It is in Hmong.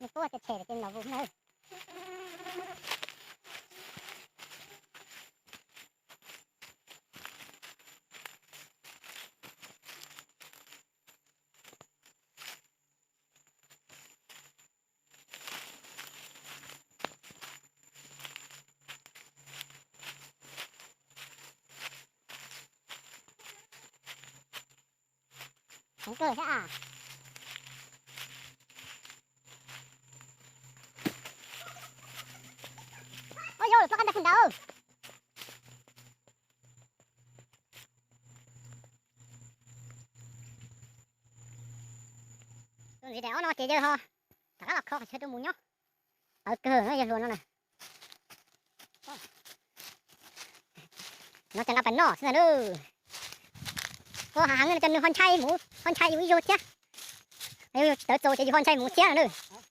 Nws pub tias tshem ces nws vus na. Heev kawg thiab. Ua yog lawm, plob qab ntawd kawg nkaus. Tus ntxiv daim ob no ces yawg ho rov qab los kho qhov chaw rau mus nyob. Qawv kawg no yawg hluas no na. No cov nqa pais noj xwb ntag lauj. Ua hav heev no ces nws ho ntshai mus, ho ntshai yus ib zaug thiab. Yus tawv txaus ces yus ho ntshai mus thiab no lauj.